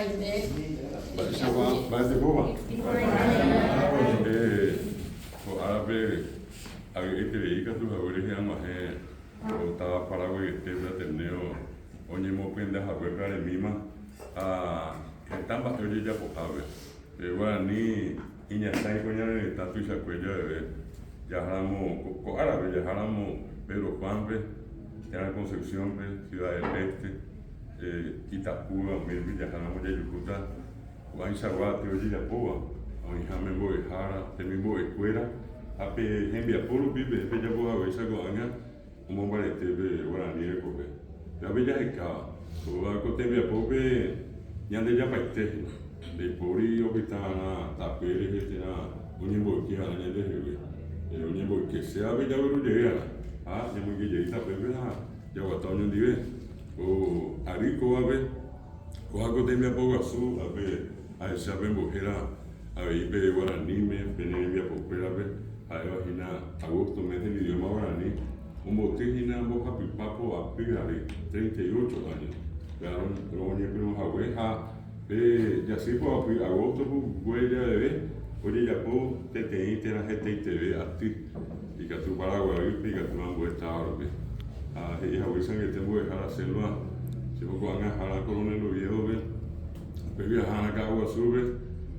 Iporãite. Mba'éichapa mba'etekóva? Iporãite. Ko árape avy'aiterei katu hague rehe ag̃uahẽ ko táva Paraguayetépe Ateneo oñemopyenda haguépe aremíma ha heta mba'e ojejapohápe. Pe guarani iñasãi ko ñane retã tuichakue javeve jaháramo ko árape jaháramo Pedro Juan-pe térã Concepción-pe, Ciudad del Este, Itapúa umi jaháramo jajuhúta ko'ãichagua aty ojejapóva, oĩháme mbo'ehára, temimbo'ekuéra ha pe hembiapo rupi peẽ pejapo haguéicha ko'ág̃a omombarete pe guarani rekove. Péva pe jahekáva, kóva ko tembiapópe ñandejapaite hína, ndaipóri opyta'arã tape rehe térã oñemboyke va'erã ñandehegui, oñemboykesévape jagueru jey va'erã ha ñamoinge jey tapépe ha jaguata oñondive. Ko ary kóvape, kóva ko tembiapo guasu ápe ahecha pembohéra avei pe guaraníme pene rembiapokuérape ha'éva hína agosto mes del idioma guarani omboty hína mbohapypa poapy ary, 38 años, péva roñepyrũ hague ha pe jasy poapy agosto pukukue javeve ojejapo peteĩ térã hetaiteve aty. Ikatu Paraguaýpe, ikatu ambue táva rupi. Ha he'i haguéicha angete mbo'ehára Selva, chéko ko'ág̃a ahára Coronel Oviedo-pe, upégui ahára Ka'aguasúpe,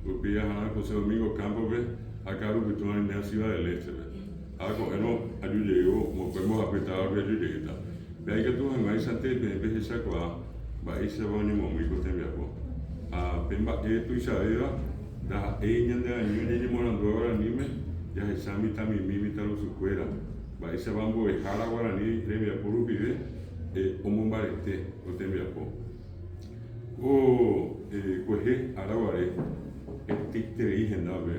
upéi ahára José Domingo Campos-pe ha ka'arupytũ aime Ciudad del Este-pe. Ha ko'ẽrõ aju jeývo mokõi mbohapy táva rupi aju jeýta. Péa ikatu hag̃uáichante peẽ pehechakuaa mba'éichapa oñemomýi ko tembiapo. Ha pe mba'e tuichavéva ndaha'éi ñande año ñañemoarandúva guaraníme, jahecha mitãmimi mitãrusukuéra, mba'éichapa mbo'ehára guarani rembiapo rupive omombarete ko tembiapo. Ko kuehe ára guare hetaiterei hendápe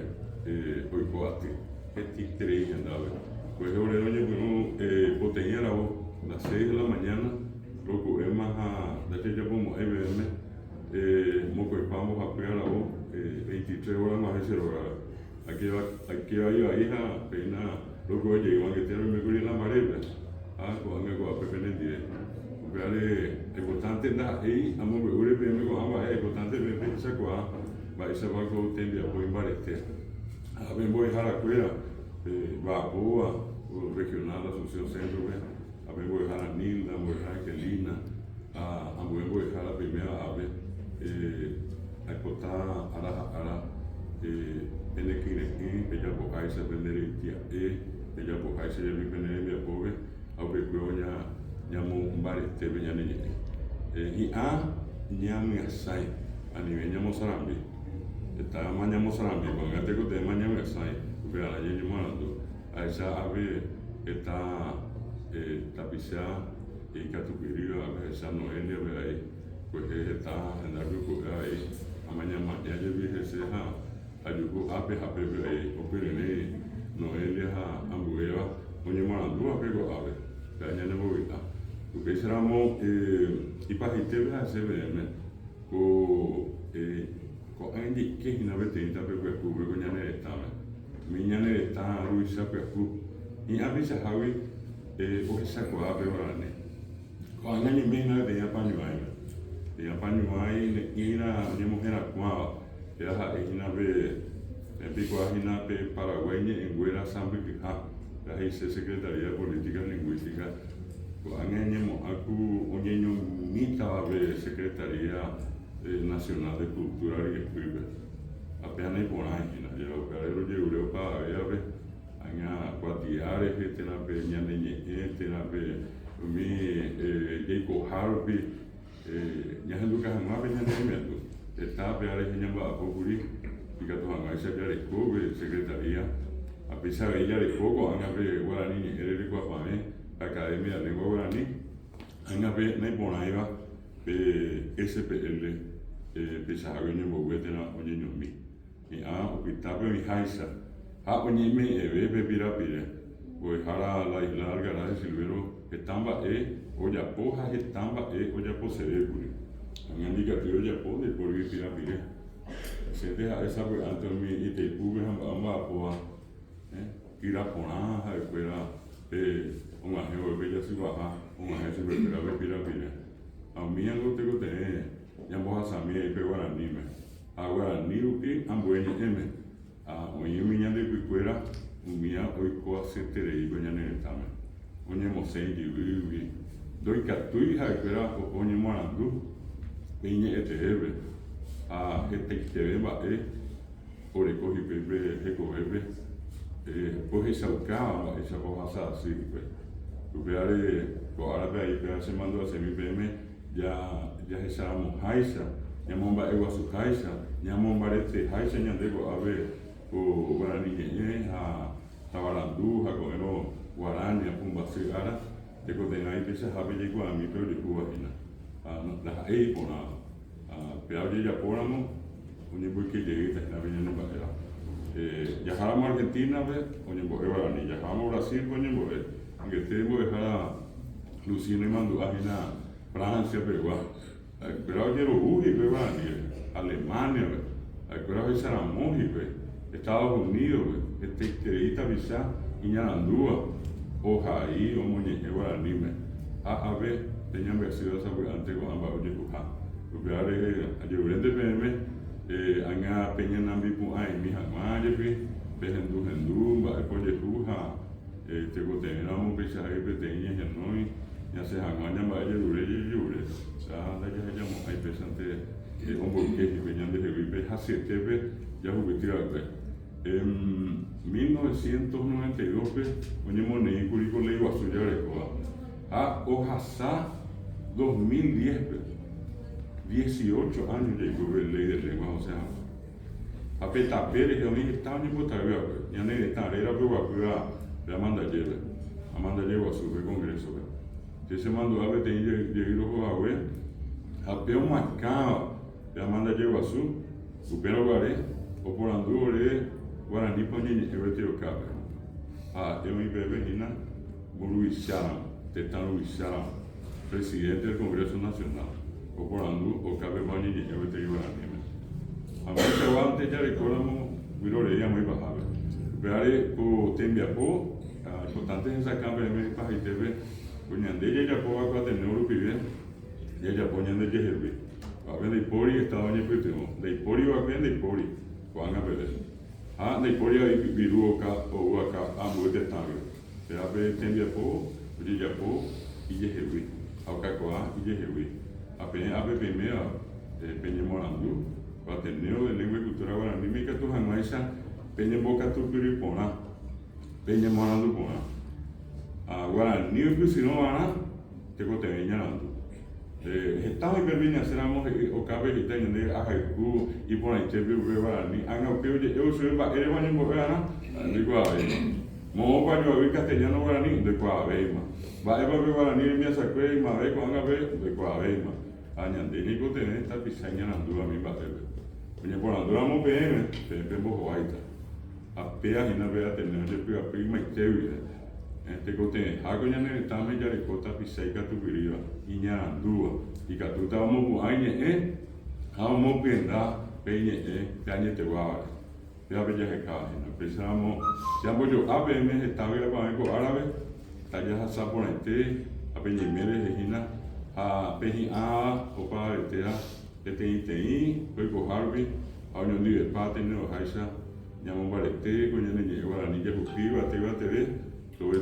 oiko aty, hetaiterei hendápe. Kuehe ore roñepyrũ poteĩ aravo, las seis de la mañana, roku'éma ha ndachejapomo'ãi peẽme mokõipa mbohapy aravo, 23 horas g̃uahẽ che rógape. Aike vai vai ha péina roikuaa jey angete roime kuri Lambarépe ha ko'ág̃a ko'ápe penendive. Upévare aipotánte ndaha'éi amombe'úre peẽme ko'ã mba'e, aipotánte peẽ pehechakuaa mba'éichapa ko tembiapo imbarete. Ha pe mbo'eharakuéra pe mba'apóva Regional Asunción Centro-pe, ha pe mbo'ehára Nilda, mbo'ehára Angelina ha ambue mbo'ehára peiméva ápe, aipota ára ha ára penekyre'ỹ pejapoháicha pende retia'e, pejapoháicha jepi pene rembiapópe ha upekuévo ñamombarete pe ñane ñe'ẽ. Hi'ã ñamyasãi, anive ñamosarambi. Hetáma ñamosarambi, ko'ág̃a tekotevẽma ñamyasãi, upevarã ñañemoarandu. Ahecha ápe heta tapicha ikatupyrýva, ahecha Noelia-pe avei, kuehe heta hendápe oku'e avei, amañamaña jepi hese ha ajuhu ápe ha pépe avei opyryrỹi Noelia ha ambuéva oñemoarandúvape ko'ápe, péva ñanembovy'a. Upéicharamo ipahaitépe ha'ese peẽme ko ko'ág̃a jaike hína peteĩ tape pyahúpe ko ñane retãme. Umi ñane retã ruvicha pyahu hi'ã peichahágui ohechakuaa pe guarani. Ko'ág̃a ñaime hína peteĩ apañuãime. Peteĩ apañuãi ne'ĩra oñemoherakuãva, péva ha'e hína pe peikuaa hína pe Paraguái ñe'ẽnguéra sãmbyhyha, péva he'ise Secretaría de Políticas Lingũísticas. Ko'ág̃a ñañemo'ã ku oñeñomítava pe Secretaría Nacional de Cultura ryepýpe. Ha péva naiporãi hína, jave upévare rojerure opavavévape ág̃a kuatia rehe térã pe ñane ñe'ẽ térã pe umi jaikoha rupi ñahenduka hag̃ua pe ñane remiandu. Heta péva rehe ñamba'apo kuri ikatu hag̃uáicha jareko pe Secretaría ha péicha avei jareko ko'ág̃a pe Guarani ñe'ẽ rerekuapavẽ Academia de Lengua Guarani, ág̃a pe naiporãiva Pe SPL peichahágui oñembogue térã oñeñomi, hi'ã opytápe oĩháicha ha oñeme'ẽve pe pirapire. Mbo'ehára Ladislaa Alcaraz de Silvero heta mba'e ojapo ha heta mba'e ojaposevékuri. Ág̃a ndikatúi ojapo ndaipórigui pirapire. Chénte ha'e sapy'ánte umi Itaipúpe ha mba'e omba'apóva kyra porã ha'ekuéra pe og̃uahẽ vove pe jasypaha og̃uahẽ chupekuéra pe pirapire. Ha umíango tekotevẽ. ñambohasami avei pe guaraníme ha guarani rupi ambue ñe'ẽme. Ha oĩ umi ñande ypykuéra umía oikoasyeterei ko ñane retãme, oñemosẽ ijyvýgui, ndoikatúi ha'ekuéra oho oñemoarandu pe iñe'ẽteépe ha hetaiteve mba'e oreko hikuái pe hekovépe ohechaukáva mba'éichapa ohasa asy hikuái. Upévare ko árape avei péva chemandu'asemi peẽme Jahecharamoháicha, ñamomba'eguasuháicha, ñamombareteháicha ñande ko'ápe ko guarani ñe'ẽ ha tavarandu ha ko'ẽrõ guarania pumbasy ára, tekotevẽ peichahápe jaikuaami pe ojehúva hína. Ha ndaha'éi iporãva. Ha péva ojejapóramo oñemboyke jeýta hína pe ñane mba'éva. Jaháramo Argentina-pe oñembo'e guarani, jaháramo Brasil-pe oñembo'e. Angete mbo'ehára Lucía imandu'a hína Francia pegua. Ha'ekuéra ojerovu hikuái guarani rehe, Alemania-pe, ha'ekuéra ohecharamo hikuái, Estados Unidos-pe, hetaiterei tapicha iñarandúva ohai omoñe'ẽ guaraníme. Ha ave pe ñambyasýva sapy'ánte ko'ã mba'e ojehuha. Upéva rehe ajerurénte peẽme ág̃a peñanambipu'ã'imi hag̃ua jepi, pehendu hendu mba'épa ojehu ha Tekotevẽramo peichahágui peteĩ ñehenói ñasẽ hag̃ua ñamba'ejerure jejejure, ha ndajahejamo'ãi péichante omboyke hikuái ñandehegui pe hasyetépe jahupyty va'ekue. En 1992-pe oñemoneĩkuri ko Léi Guasu jarekóva ha ohasa 2010-pe, dieciocho áño jaiko pe Léi de Lenguas osẽ hag̃ua. Ha pe tape rehe oĩ heta oñembotavy va'ekue, ñane retã rérape oguapýva pe amandajépe, amandaje guasúpe, Congreso-pe. Che chemandu'a peteĩ jey roho hague ha pe omoakãva pe amandaje guasu, upérõ guare oporandu ore guaranípa oñeñe'ẽ gueteri okápe. Ha ha'e oĩ pépe hína mburuvicháramo, tetã ruvicháramo, presidente del Congreso Nacional, oporandu okápepa oñeñe'ẽ gueteri guaraníme. Ha mba'eichaguánte jarekóramo vyrorei amo ipahápe. Upévare ko tembiapo importante hesakã peẽme ipahaitépe ko ñande jajapóva ko Ateneo rupive jajapo ñande jehegui. Ko'ápe ndaipóri Estado ñepytyvõ, ndaipóri va'ekue ndaipóri ko'ág̃a peve. Ha ndaipóri avei viru oka ou aka ambue tetãgui. Péva pe tembiapo ojejapo ijehegui ha okakuaa ijehegui. Ha peẽ ápe peiméva peñemoarandu ko Ateneo de Lengua y Cultura Guaraníme ikatu hag̃uáicha peñembokatupyry porã, peñemoarandu porã. Ha guarani oipysyrõ va'erã tekotevẽ iñarandu. Heta oĩ pe ñasẽramo he'i okápe he'íta ñande ahayhu iporãitépe upe guarani. Ág̃a upe oje'évo chupe mba'érepa oñembo'e va'erã, ndoikuaavéima. Moõpa ojoavy castellano guarani, ndoikuaavéima. Mba'épa pe guarani rembiasakue ymave ko'ág̃a pe, ndoikuaavéima. Ha ñande ñaikotevẽ tapicha iñarandúva umi mba'épe. Oñeporandúramo peẽme, peẽ pembohováita. Ha péa hína pe Ateneo jepy'apy ymaite guive. Tekotevẽha ko ñane retãme jareko tapicha ikatupyrýva, iñarandúva, ikatúta omopu'ã iñe'ẽ ha omopyenda pe iñe'ẽ pe añeteguávare. Péva pe jahekáva hína. Upéicharamo che ambojo'a peẽme heta vy'apavẽ ko árape, tajahasa porãite ha peñeime rehe hína ha pe hi'ãva opavavetéva peteĩteĩ oikoha rupi ha oñondivepa teneoháicha ñamombarete ko ñane ñe'ẽ guarani jahupíva yvate yvateve tove.